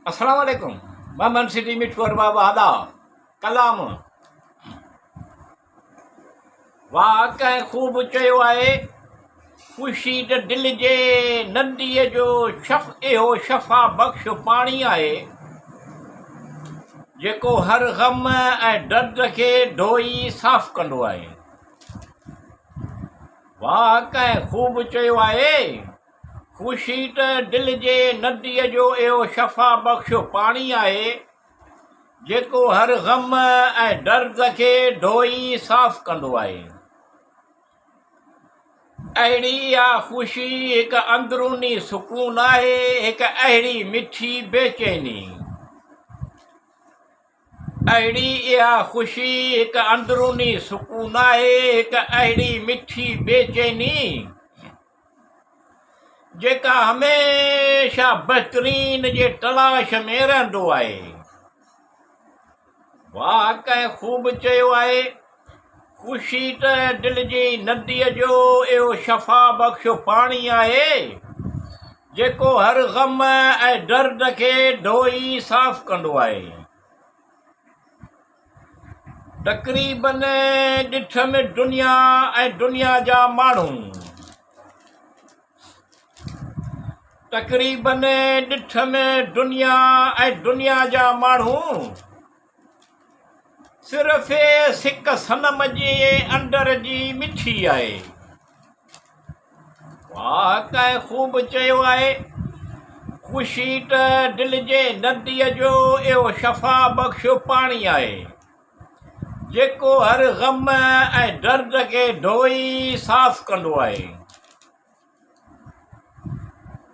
السلام عليڪم محمد سٽي مٺو ارباب ادا ڪلام واھ ڪنهن خوب چيو آهي خوشي ته دل جي نديء جو شف اهو شفا بخش پاڻي آهي جيڪو هر غم ۽ درد کي ڌوئي صاف ڪندو آهي واھ ڪنهن خوب چيو آهي خوشي ته دل جي نديء جو اهو شفا بخش پاڻي آهي، جيڪو هر غم ۽ درد کي ڌوئي صاف ڪندو آهي. اهڙي اها خوشي هڪ اندروني سڪون آهي، هڪ اهڙي مٺي بيچيني. اهڙي اها خوشي هڪ اندروني سڪون آهي، هڪ اهڙي مٺي بيچيني. جيڪا هميشه بهترين جي تلاش ۾ رهندو آهي. واهه ڪنهن خوب چيو آهي، خوشي ته دل جي نديء جو اهو شفا بخش پاڻي آهي، جيڪو هر غم ۽ درد کي ڌوئي صاف ڪندو آهي. تقريبن ڏٺم دنيا ۽ دنيا جا ماڻهو. تقريبن ڏٺم دنيا ۽ دنيا جا ماڻهو. صرف سڪ صنم جي اندر جي مٺي آهي. واهه ڪنهن خوب چيو آهي، خوشي ته دل جي نديء جو اهو شفا بخش پاڻي آهي، جيڪو هر غم ۽ درد کي ڌوئي صاف ڪندو آهي.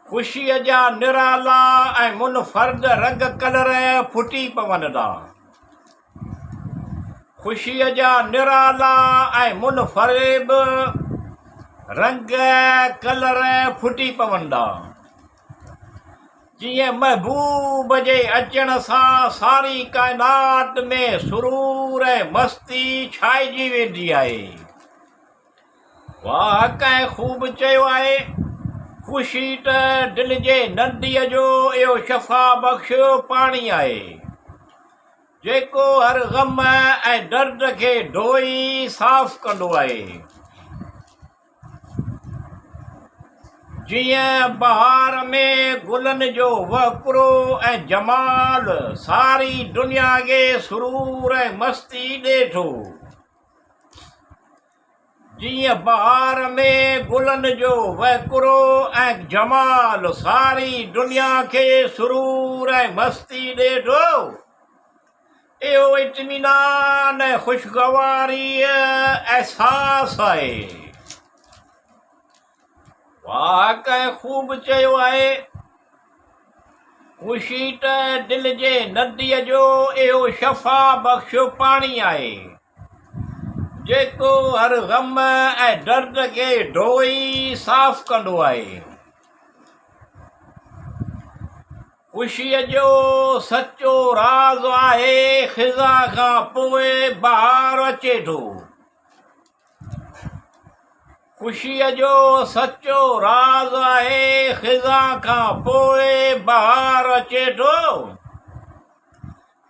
خوشيء جا نرالا ۽ منفرد رنگ ڪلر ڦٽي پون ٿا. خوشيء جا نرالا ۽ منفرد رنگ ڪلر ڦٽي پون ٿا. جيئن محبوب جي اچڻ سان ساري ڪائنات ۾ سرور ۽ مستي ڇائجي ويندي آهي. واهه ڪنهن خوب چيو آهي، خوشي ته دل جي نديء جو اهو شفا بخش پاڻي آهي. جيڪو هر غم ۽ درد کي ڌوئي صاف ڪندو آهي. جيئن بهار ۾ گلن جو وهڪرو ۽ جمال ساري دنيا کي سرور ۽ مستي ڏئي ٿو. جيئن بهار ۾ گلن جو وهڪرو ۽ جمال ساري دنيا کي سرور ۽ مستي ڏئي ٿو، اهو اطمينان ۽ خوشگواريء احساس آهي. واهه ڪنهن خوب چيو آهي، خوشي ته دل جي نديء جو اهو شفا بخش پاڻي آهي، جيڪو هر غم ۽ درد کي ڌوئي صاف ڪندو آهي. خوشيء جو سچو راز آهي، خزان کان پوء بهار اچي ٿو. خوشيء جو سچو راز آهي، خزان کان پوء بهار اچي ٿو.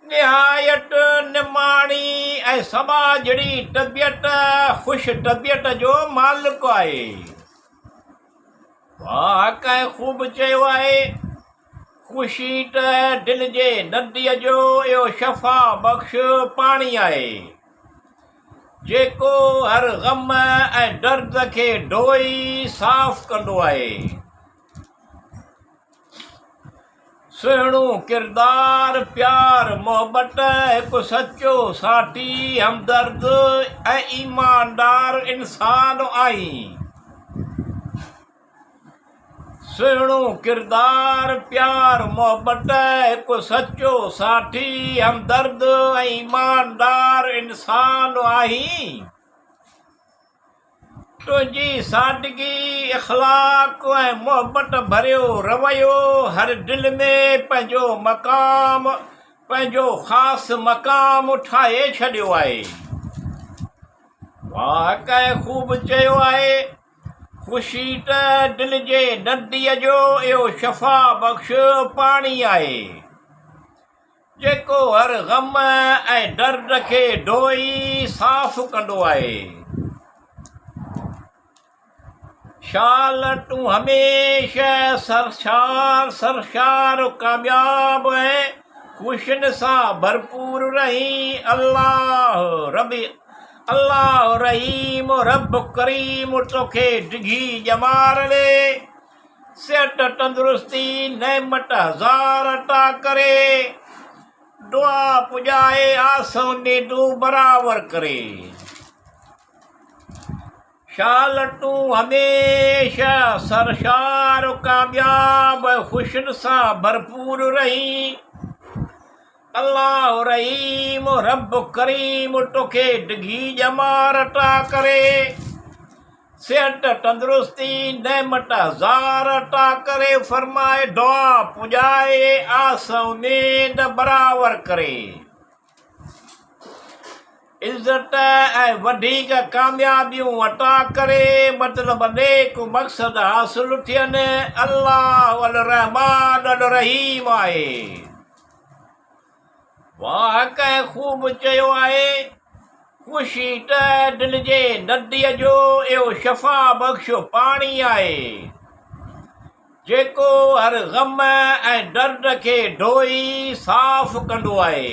نهايت نماڻي ۽ سٻاجهڙي طبيعت خوش طبيعت جو مالڪ آهي. واهه ڪنهن خوب چيو آهي، خوشي ته دل جي نديء جو اهو شفا بخش پاڻي آهي. جيڪو هر غم ۽ درد کي ڌوئي صاف ڪندو آهي. سهڻو ڪردار، پيار، محبت، هڪ سچو ساٿي، همدرد ۽ ايماندار انسان آهين. سهڻو ڪردار، پيار، محبت، هڪ سچو ساٿي، همدرد ۽ ايماندار انسان آهين. تنهنجي سادگي، اخلاق ۽ محبت ڀريو رويو هر دل ۾ پنهنجو مقام، پنهنجو خاص مقام ٺاهي ڇڏيو آهي. واهه ڪنهن خوب چيو آهي. خوشي ته دل جي نديء جو اهو شفا بخش پاڻي آهي. جيڪو هر غم ۽ درد کي ڌوئي صاف ڪندو آهي. شال تون هميشه سرشار سرشار ڪامياب ۽ خوشين سان ڀرپور رهين. الله رب الله رحيم رب ڪريم توکي ڊگهي ڄمار ڏي. صحت تندرستي نعمت هزار عطا ڪري، دعا پڄائي آس اميدون برابر ڪري. شال تون هميشه سرشار ڪامياب ۽ خوشين سان ڀرپور رهين. الله رحيم رب ڪريم توکي ڊگهي ڄمار عطا ڪري، صحت تندرستي نعمت هزار عطا ڪري فرمائي دعا پڄائي آس اميد برابر ڪري. عزت ۽ وڌيڪ ڪاميابيون عطا ڪري مطلب نيڪ مقصد حاصل ٿين الله الرحمان الرحيم آهي. واهه ڪنهن خوب چيو آهي خوشي ته دل جي نديء جو اهو شفا بخش پاڻي آهي جيڪو هر غم ۽ درد کي ڌوئي صاف ڪندو آهي.